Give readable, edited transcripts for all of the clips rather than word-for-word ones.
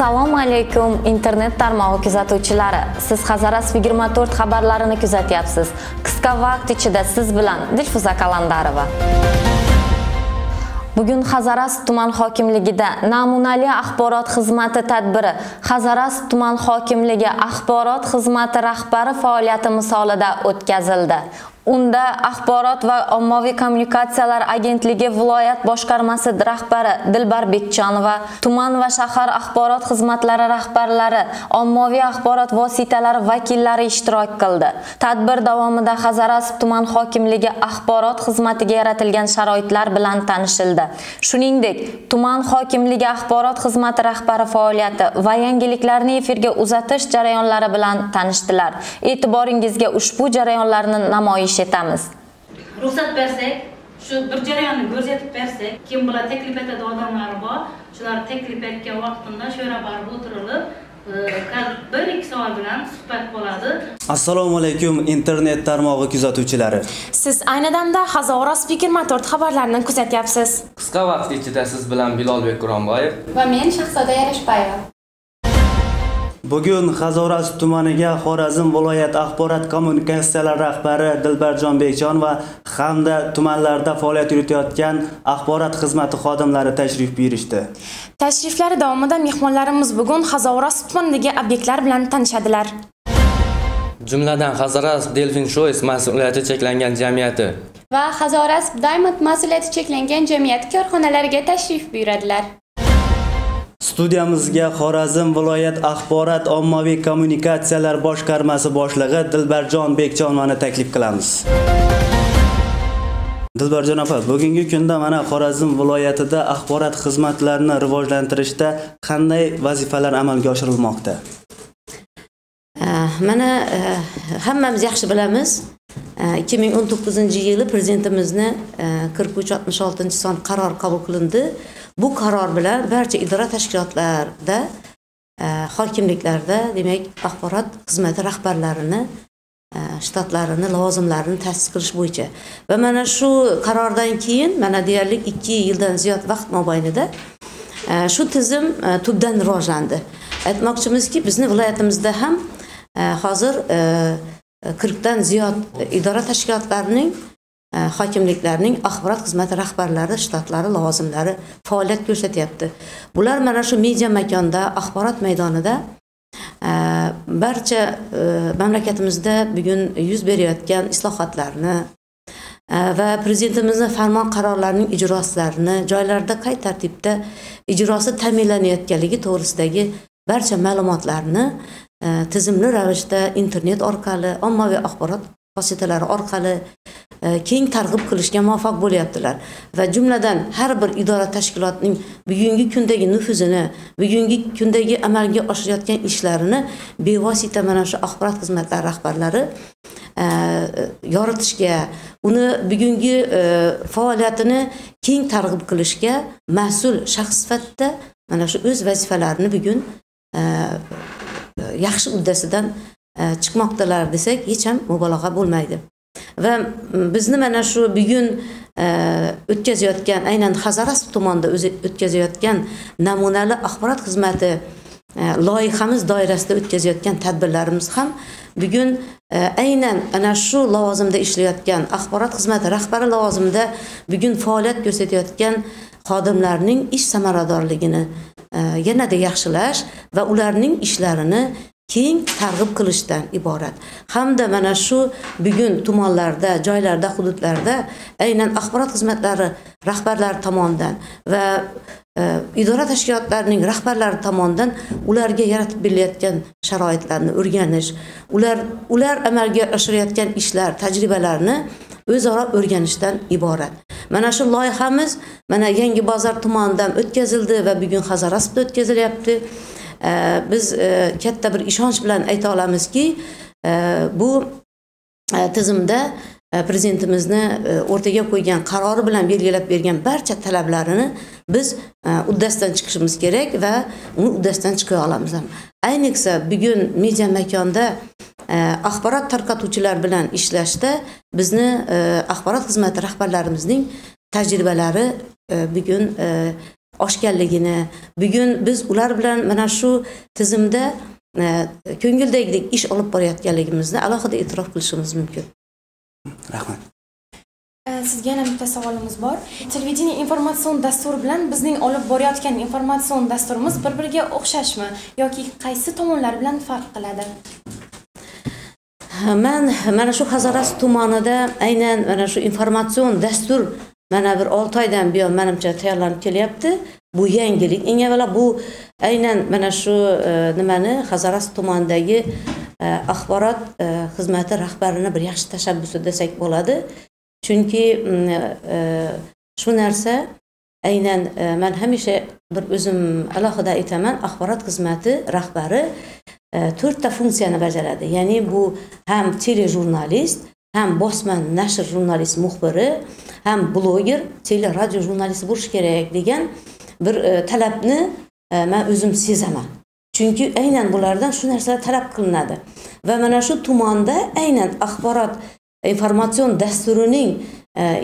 Assalomu alaykum internet tarmog'i kuzatuvchilari. Siz Hazorasp 24 xabarlarini kuzatyapsiz. Qisqa vaqt ichida siz bilan Dilfuza Kalandarova. Bugun Hazorasp tuman hokimligida namunali axborot xizmati tadbiri Hazorasp tuman hokimligi axborot xizmati rahbari faoliyati misolida o'tkazildi. Unda Axborot va ommaviy kommunikatsiyalar agentligi viloyat boshqarmasi rahbari Dilbar Bekchonova, tuman va shahar axborot xizmatlari rahbarlari, ommaviy axborot vositalari vakillari ishtirok qildi. Tadbir davomida Hazorasp tuman hokimligi axborot xizmatiga yaratilgan sharoitlar bilan tanishildi. Shuningdek, tuman hokimligi axborot xizmati rahbari faoliyati va yangiliklarni efirga uzatish jarayonlari bilan tanishdilar. E'tiboringizga ushbu jarayonlarni namoyish etamiz. Ruxsat bersak, shu bir jarayonni ko'rsatib bersak, kim bular taklif etadi odamlar bor, shular taklif etgan vaqtida shu yerga borib o'tirilib, bir ikki savol bilan suhbat bo'ladi. Assalomu alaykum internet tarmog'i kuzatuvchilari. Siz ayni damda Hazorasp 24 xabarlarini kuzatyapsiz. Qisqa vaqt ichida siz bilan Bilolbek Quronboyev va men Shahzoda Yarashbayeva. Bugun Hazorasp tumaniga Xorazm viloyat axborot kommunikatsiyalar rahbari Dilbarjon Bekchonova hamda tumanlarda faoliyat yuritayotgan axborot xizmati xodimlari tashrif buyurishdi. Tashriflari davomida mehmonlarimiz bugun Hazorasp tumanidagi obyektlar bilan tanishadilar. Jumladan Hazorasp Delfin Shoes mas'uliyati cheklangan jamiyati va Hazorasp Diamond mas'uliyati cheklangan jamiyati korxonalariga tashrif buyuradilar. Studiyamizga Xorazm viloyat axborot ommaviy kommunikatsiyalar boshqarmasi boshlig'i Dilbarjon Bekchonovani taklif qilamiz. Dilbarjon opa, bugungi kunda mana Xorazm viloyatida axborot xizmatlarini rivojlantirishda qanday vazifalar amalga oshirilmoqda? Mana hammamiz yaxshi bilamiz. 2019-yili prezidentimizni 4366-son qaror qabul qilindi. Bu qaror bilan barcha idora tashkilotlarida, hokimliklarda, demak, axborot xizmati rahbarlarini, shtatlarini, lavozimlarini ta'sis qilish bo'yicha. Va mana shu qarordan keyin mana deyarli 2 yildan ziyod vaqt mobaynida shu tizim tubdan rivojlandi. Aytmoqchimizki, bizni viloyatimizda ham hozir 40 dan ziyod idora tashkilotlarining, hokimliklarning axborot xizmati rahbarlari, shtatlari, lavozimlari faoliyat ko'rsatyapti. Bular mana shu media makonda, axborot maydonida barcha mamlakatimizda bugun yuz berayotgan islohotlarni va prezidentimizning farmon qarorlarining ijrosilarini joylarda qay tartibda ijrosi ta'minlanayotganligi to'g'risidagi barcha ma'lumotlarni tizimli ravishda internet orqali, ommaviy axborot vositalari orqali keng targ'ib qilishga muvaffaq bo'lyaptilar. Va jumladan har bir idora tashkilotning bugungi kundagi nufuzini, bugungi kundagi amalga oshirayotgan ishlarini bevosita mana shu axborot xizmatlari rahbarlari yoritishga, uni bugungi faoliyatini keng targ'ib qilishga mas'ul shaxs sifatida mana shu o'z vazifalarini bugun yaxshi uddasidan chiqmoqdalar desak hech ham mubolag'a bo'lmaydi. Va bizni mana shu bugun o'tkazayotgan, aynan Hazorasp tumanida o'zi o'tkazayotgan namunali axborot xizmati loyihamiz doirasida o'tkazayotgan tadbirlarimiz ham bugun aynan ana shu lavozimda ishlayotgan axborot xizmati rahbari lavozimida bugun faoliyat ko'rsatayotgan xodimlarning ish samaradorligini yanada yaxshilash va ularning ishlarini keng targ'ib qilishdan iborat. Hamda mana shu bugun tumanlarda, joylarda, hududlarda aynan axborot xizmatlari rahbarlari tomonidan va idora tashkilotlarining rahbarlari tomonidan ularga yaratib berilayotgan sharoitlarni o'rganish, ular amalga oshirayotgan ishlar, tajribalarni o'zaro o'rganishdan iborat. Mana shu loyihamiz mana Yangi bozor tumanidan o'tkazildi va bugun Hazoraspda o'tkazilyapti. Biz katta bir ishonch bilan ayta olamizki, bu tizimda prezidentimizni o'rtaga qo'ygan qarori bilan belgilab bergan barcha talablarini biz uddasidan chiqishimiz kerak va uni uddasidan chiqa olamiz ham. Ayniqsa bugun media makonda axborot tarqatuvchilar bilan ishlashda bizni axborot xizmati rahbarlarimizning tajribalari bugun oshganligini, bugun biz ular bilan mana shu tizimda ko'ngildagidek ish olib borayotganligimizni alohida e'tirof qilishimiz mumkin. Rahmat. Sizga yana bitta savolimiz bor. Televideniye informatsion dastur bilan bizning olib borayotgan informatsion dasturimiz bir-biriga o'xshashmi yoki qaysi tomonlar bilan farq qiladi? Man mana shu Hazorasp tumanida aynan mana shu informatsion dastur mana bir 6 oydan buyon menimcha tayyorlanib kelyapti. Bu yangilik. Eng avvalo bu aynan mana shu nimani Hazorasp tumanidagi axborot xizmati rahbarini bir yaxshi tashabbusi desak bo'ladi. Chunki shu narsa aynan men hamisha bir o'zim alohida aytaman, axborot xizmati rahbari 4 ta funksiyani bajaradi. Ya'ni bu ham telejurnalist, ham bosma nashr jurnalist muxbiri, ham bloger, teleradio jurnalisti bo'lish kerak degan bir talabni men o'zim sezaman. Chunki aynan bulardan shu narsalar talab qilinadi. Va mana shu tumanda aynan axborot informatsion dasturining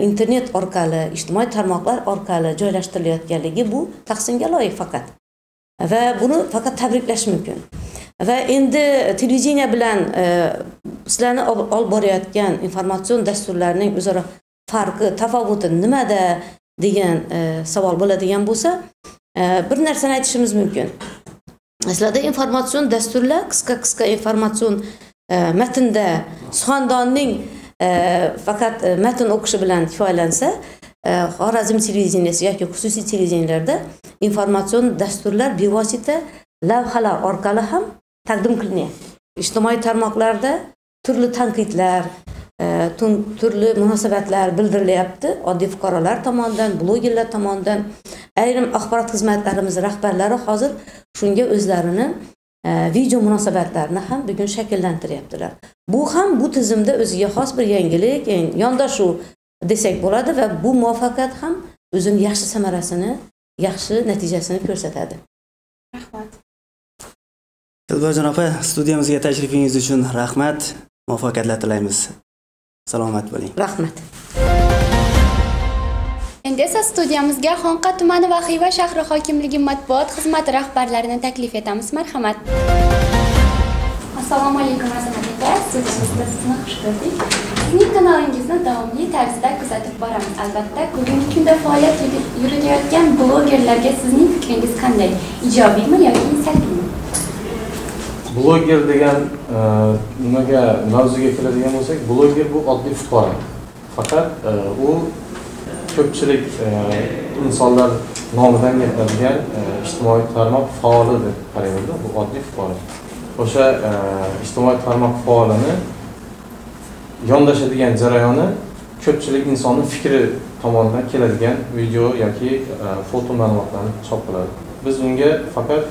internet orqali, ijtimoiy tarmoqlar orqali joylashtirilayotganligi bu tahsinga loyiq faqat. Va buni faqat tabriklash mumkin. Va endi televideniya bilan sizlarni olib borayotgan informatsion dasturlarning o'zaro farqi, tafovuti nimada degan savol bo'ladigan bo'lsa, bir narsani aytishimiz mumkin. Sizlarda informatsion dasturlar qisqa-qisqa informatsion matnda suxandonning faqat matn o'qishi bilan kifoyalansa, Xorazm televideniyasi yoki xususiy televideniyalarda informatsion dasturlar bevosita lavhalar orqali ham taqdim qilinyapti. Ijtimoiy tarmoqlarda turli tanqidlar, turli munosabatlar bildirilyapti oddiy fuqarolar tomonidan, blogerlar tomonidan. Ayrim axborot xizmatlarimiz rahbarlari hozir shunga o'zlarini video munosabatlarini ham bugun shakllantiryaptilar. Bu ham bu tizimda o'ziga xos bir yangilik, yondashuv desak bo'ladi va bu muvaffaqiyat ham o'zining yaxshi samarasini, yaxshi natijasini ko'rsatadi. Rahmat. Dilbarjon opa, studiyamizga tashrifingiz uchun rahmat. Muvaffaqiyatlar tilaymiz. Salomat bo'ling. Rahmat. Endi esa studiyamizga Xonqa tumani va Xiva shahri hokimligi matbuot xizmati rahbarlarini taklif etamiz. Marhamat. Assalomu alaykum Azamat aka, studiyamizda sizni xush ko'rdik. Sizning kanalingizni davomli tarzda kuzatib boramiz. Albatta, bugungi kunda faoliyat yuritayotgan blogerlarga sizning fikringiz qanday? Ijobiymi yoki salbiymi? Bloger degan nimaga mavzuga keladigan bo'lsak, bloger bu oddiy fuqaro. Faqat u ko'pchilik insonlar nomidan gapiradigan ijtimoiy tarmoq faoli deb qaraymiz. Bu oddiy fuqaro. O'sha ijtimoiy tarmoq faolini yondashadigan jarayoni ko'pchilik insonning fikri tomonidan keladigan video yoki foto ma'lumotlarni chop qiladi. Biz unga faqat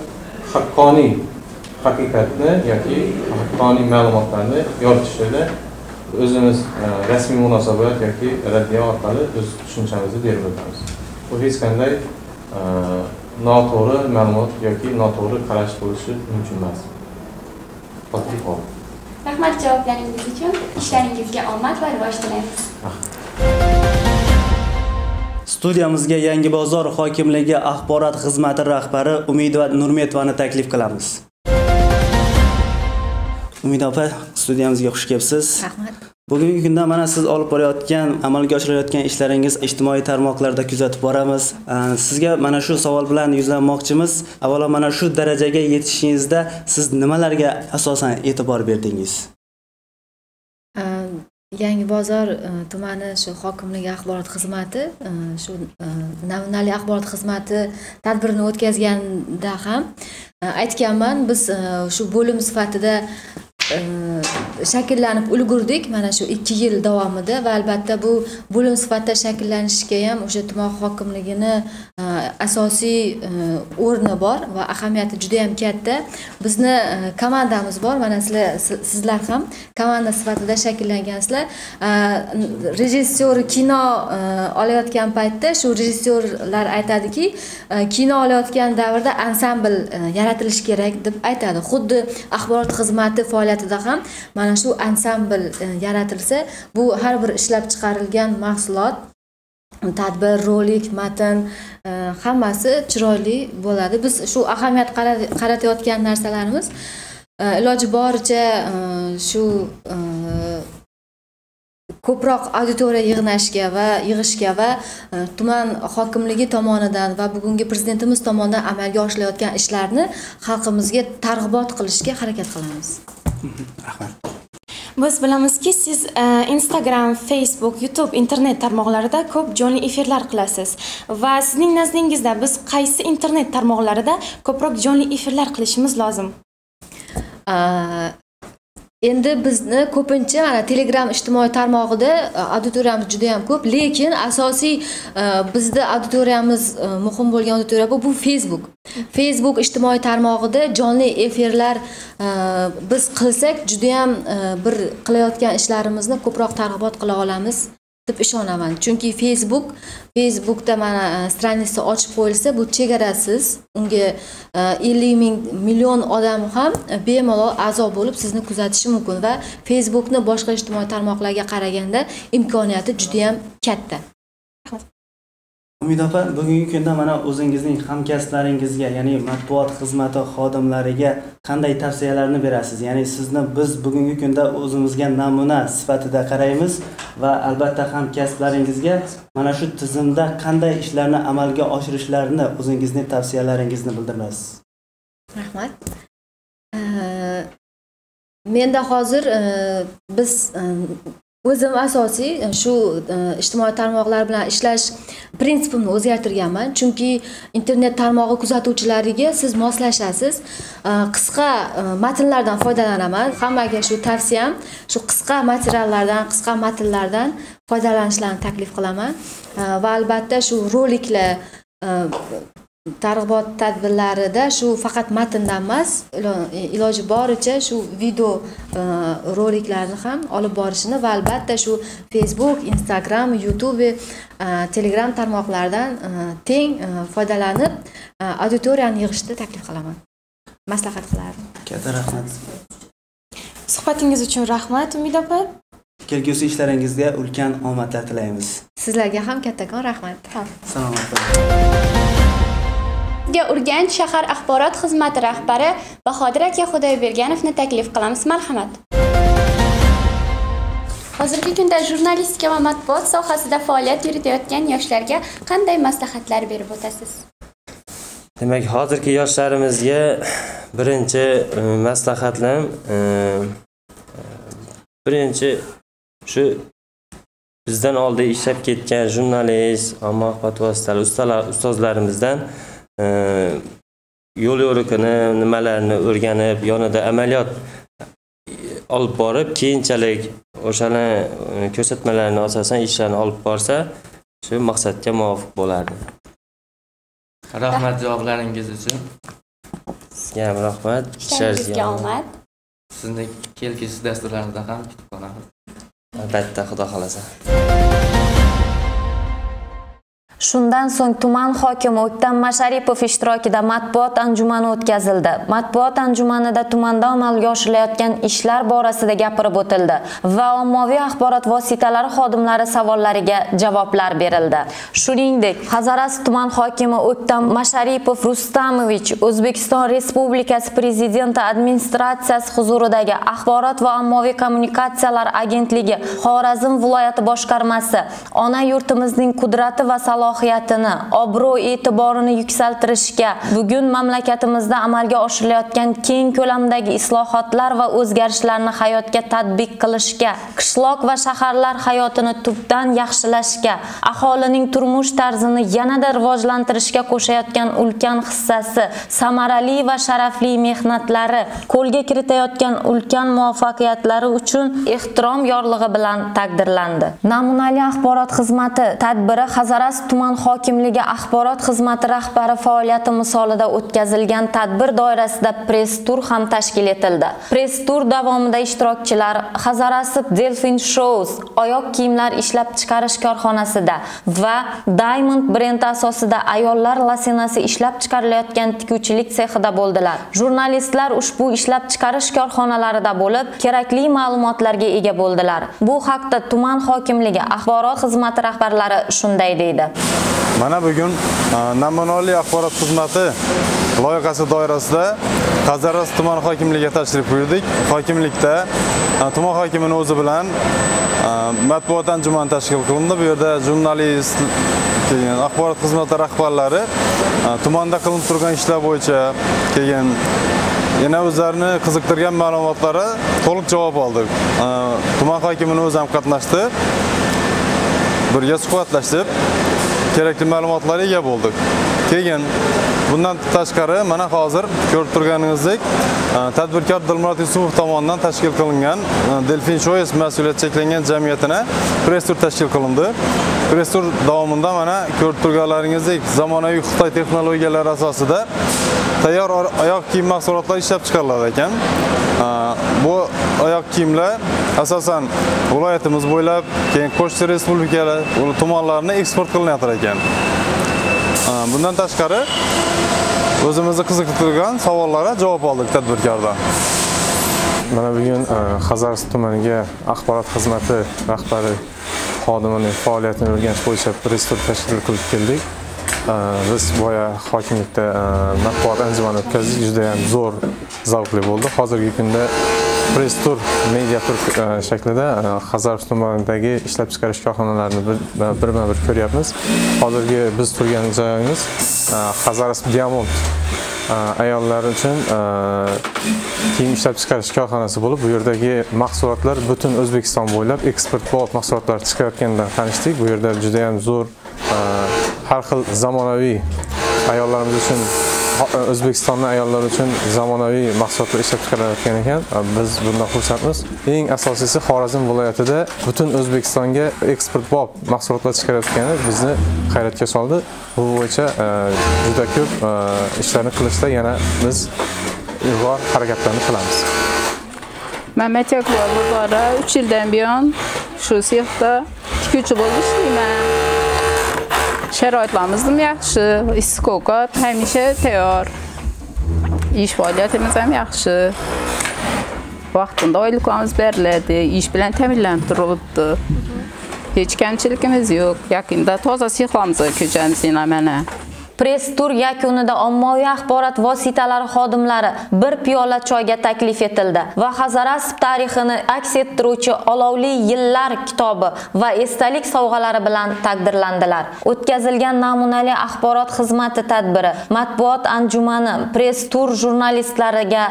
haqqoniy haqiqatni yoki haqqoniy ma'lumotlarni yoritishda o'zimiz rasmiy munosabat yoki raddiya orqali o'z tushunchamizni berib o'tamiz. Bu hech qanday noto'g'ri ma'lumot yoki noto'g'ri qarash bo'lishi mumkin emas. Rahmat javoblaringiz uchun. Ishlaringizga omad va rivoj tilaymiz. Studiyamizga Yangibozor hokimligi axborot xizmati rahbari Umida Nurmetovani taklif qilamiz. Umida opa, studiyamizga xush kelibsiz. Rahmat. Bugungi kunda mana siz olib borayotgan, amalga oshirayotgan ishlaringiz ijtimoiy tarmoqlarda kuzatib boramiz. Sizga mana shu savol bilan yuzlanmoqchimiz. Avvalo mana shu darajaga yetishingizda siz nimalarga asosan e'tibor berdingiz? Yangibozor tumani shu hokimligi axborot xizmati shu namunali axborot xizmati tadbirini o'tkazganda ham aytganman, biz shu bo'lim sifatida shakllanib ulgurdik mana shu 2 yil davomida va albatta bu bo'lim sifatida shakllanishga ham o'sha tuman hokimligini asosiy o'rni bor va ahamiyati juda ham katta. Bizni komandamiz bor, mana sizlar ham komanda sifatida shakllangansizlar. Rejissyor kino olayotgan paytda shu rejissyorlar aytadiki, kino olayotgan davrda ansambl yaratilishi kerak deb aytadi. Xuddi axborot xizmati faoliyatida ham mana shu ansambl yaratilsa, bu har bir ishlab chiqarilgan mahsulot Tadbir, rolik, matn hammasi chiroyli bo'ladi. Biz shu ahamiyat qaratayotgan narsalarimiz iloji boricha shu ko'proq auditoriya yig'nashga va yig'ishga va tuman hokimligi tomonidan va bugungi prezidentimiz tomonidan amalga oshirilayotgan ishlarni xalqimizga targ'ibot qilishga harakat qilamiz. Rahmat. Biz bilamizki, siz Instagram, Facebook, YouTube, internet tarmoqlarida ko'p jonli efirlar qilasiz va sizning nazdingizda biz qaysi internet tarmoqlarida ko'proq jonli efirlar qilishimiz lozim? Endi bizni ko'pincha mana Telegram ijtimoiy tarmog'ida auditoriyamiz juda ham ko'p, lekin asosiy bizda auditoriyamiz muhim bo'lgan auditoriya bu Facebook. Facebook ijtimoiy tarmog'ida jonli efirlar biz qilsak juda ham bir qilayotgan ishlarimizni ko'proq targ'ibot qila olamiz deb ishonaman. Chunki Facebookda mana stranitsa ochib qo'yilsa, bu chegarasiz, unga 50 ming million odam ham bemalol a'zo bo'lib sizni kuzatishi mumkin va Facebookni boshqa ijtimoiy tarmoqlarga qaraganda imkoniyati juda ham katta. Umid opa, bugungi kunda mana o'zingizning hamkasblaringizga, ya'ni matbuot xizmati xodimlariga qanday tavsiyalarni berasiz? Ya'ni sizni biz bugungi kunda o'zimizga namuna sifatida qaraymiz va albatta hamkasblaringizga mana shu tizimda qanday ishlarni amalga oshirishlarini o'zingizning tavsiyalaringizni bildirasiz. Rahmat. Menda hozir biz o'zim asosiy shu ijtimoiy tarmoqlar bilan ishlash prinsipimni o'zgartirganman. Chunki internet tarmog'i kuzatuvchilariga siz moslashasiz. Qisqa matnlardan foydalanaman. Hammaga shu tavsiyam, shu qisqa materiallardan, qisqa matnlardan foydalanishlarini taklif qilaman. Va albatta shu roliklar, targ'ibot tadbirlarida shu faqat matndan emas, iloji boricha shu video roliklarni ham olib borishini va albatta shu Facebook, Instagram, YouTube, Telegram tarmoqlaridan teng foydalanib auditoriyani yig'ishni taklif qilaman. Maslahat qilardim. Katta rahmat. Suhbatingiz uchun rahmat, Umid opa. Kelgusi ishlaringizga ulkan omadlar tilaymiz. Sizlarga ham kattakon rahmat. Salomat bo'ling. Urganch shahar axborot xizmati rahbari Bahodir aka Xudoyberganovni taklif qilamiz. Marhamat. Hozirgi kunda jurnalistika va matbuot sohasida faoliyat yuritayotgan yoshlarga qanday maslahatlar berib o'tasiz? Demak, hozirgi yoshlarimizga birinchi maslahatlarim, birinchi shu bizdan oldin ishlab ketgan jurnalist, omma axborot vositalari ustozlarimizdan yo'l yo'riqini, nimalarni o'rganib, yonida amaliyot olib borib, keyinchalik o'shani ko'rsatmalarini asosan ishlarni olib borsa, shu maqsadga muvofiq bo'lardi. Rahmat javoblaringiz uchun. Sizga ham rahmat. Ishlaringizga omad. Sizni kelgusi dasturlarimizda ham kutib qolamiz. Albatta, Xudo xolasa. Shundan so'ng tuman hokimi O'ktam Masharipov ishtirokida matbuot anjumani o'tkazildi. Matbuot anjumanida tumanda amalga oshirilayotgan ishlar borasida gapirib o'tildi va ommaviy axborot vositalari xodimlari savollariga javoblar berildi. Shuningdek, Hazorasp tuman hokimi O'ktam Masharipov Rustamovich O'zbekiston Respublikasi Prezidenti administratsiyasi huzuridagi Axborot va ommaviy kommunikatsiyalar agentligi Xorazm viloyati boshqarmasi ona yurtimizning qudrati va salohiyatini, obro'-e'tiborini yuksaltirishga, bugun mamlakatimizda amalga oshirilayotgan keng ko'lamdagi islohotlar va o'zgarishlarni hayotga tatbiq qilishga, qishloq va shaharlar hayotini tubdan yaxshilashga, aholining turmush tarzini yanada rivojlantirishga qo'shayotgan ulkan hissasi, samarali va sharafli mehnatlari, qo'lga kiritayotgan ulkan muvaffaqiyatlari uchun ehtirom yorlig'i bilan taqdirlandi. Namunali axborot xizmati tadbiri Hazorasp tuman hokimligi axborot xizmati rahbari faoliyati misolida o'tkazilgan tadbir doirasida press-tur ham tashkil etildi. Press-tur davomida ishtirokchilar Hazarasp Delfin Shoes oyoq kiyimlar ishlab chiqarish korxonasida va Diamond brendi asosida ayollar losinasi ishlab chiqarilayotgan tikuvchilik sexida bo'ldilar. Jurnalistlar ushbu ishlab chiqarish korxonalarida bo'lib, kerakli ma'lumotlarga ega bo'ldilar. Bu haqda tuman hokimligi axborot xizmati rahbarlari shunday deydi. Mana bugun namunali axborot xizmati loyihasi doirasida Hazarasp tuman hokimligiga tashrif buyurdik. Hokimlikda tuman hokimining o'zi bilan matbuot anjumani tashkil qilindi. Bu yerda jurnalist, keyin axborot xizmati rahbarlari tumanda qilinib turgan ishlar bo'yicha, keyin yana o'zlarini qiziqtirgan ma'lumotlara to'liq javob oldik. Tuman hokimining o'zi ham qatnashdi. Birga suhbatlashib, kerakli ma'lumotlarga ega bo'ldik. Keyin bundan tashqari mana hozir ko'rib turganingizdek tadbirkor Dilmurod Yusupov tomonidan tashkil qilingan Delfin Shoes mas'uliyati cheklangan jamiyatini press-tur tashkil qilindi. Press-tur davomida mana ko'rib turganlaringizdek zamonaviy Xitoy texnologiyalari asosida tayyor oyoq kiyim mahsulotlari ishlab chiqariladi ekan. Bu oyoq kiyimlar asosan viloyatimiz bo'ylab, keyin qo'shni respublikalar, tumanlarni eksport qilinayotir ekan. Bundan tashqari o'zimizni qiziqtirgan savollarga javob oldik tadbirkordan. Mana bugun Hazarasp tumaniga axborot xizmati rahbari xodimining faoliyatini o'rganish bo'yicha press-tur tashkil qilib keldik. Biz boya hokimlikda matbuot anjumani o'tkazdik, juda ham zo'r, zavqli bo'ldi. Hozirgi kunda press-tur, media tur shaklida Hazarasp tumanidagi ishlab chiqarish korxonalarini birma-bir ko'ryapmiz. Hozirgi biz turgan joyimiz Hazarasp Diamond ayollar uchun kiyim ishlab chiqarish korxonasi bo'lib, bu yerdagi mahsulotlar butun O'zbekiston bo'ylab eksport bop mahsulotlar chiqarayotganidan tanishdik. Bu yerda juda ham zo'r har xil zamonaviy ayollarimiz uchun, O'zbekistonning ayollari uchun zamonaviy mahsulotlar ishlab chiqarilayotgan ekan. Biz bundan xursandmiz. Eng asosiysi Xorazm viloyatida butun O'zbekistonga eksport bop mahsulotlar chiqarayotgani bizni hayratga soldi. Bu bo'yicha juda ko'p ishlarni qilishda yana biz ilg'or harakatlarni qilamiz. Mehmet Yakubov Gulbora 3 yildan buyon shu sexda tikuvchi bo'lib ishlayman. Sharoitlarimiz ham yaxshi, issiq ovqat hamisha tayyor. Ish faoliyatimiz ham yaxshi. Vaqtida oyliklarimiz beriladi, ish bilan ta'minlanib turibdi. Hech kamchiligimiz yo'q. Yaqinda toza sexlarimizga ko'chamiz yana mana. Press-tur yakunida ommaviy axborot vositalari xodimlari bir piyola choyga taklif etildi va Hazarasp tarixini aks ettiruvchi Olovli yillar kitobi va esdalik sovg'alari bilan taqdirlandilar. O'tkazilgan namunali axborot xizmati tadbiri, matbuot anjumani press-tur jurnalistlariga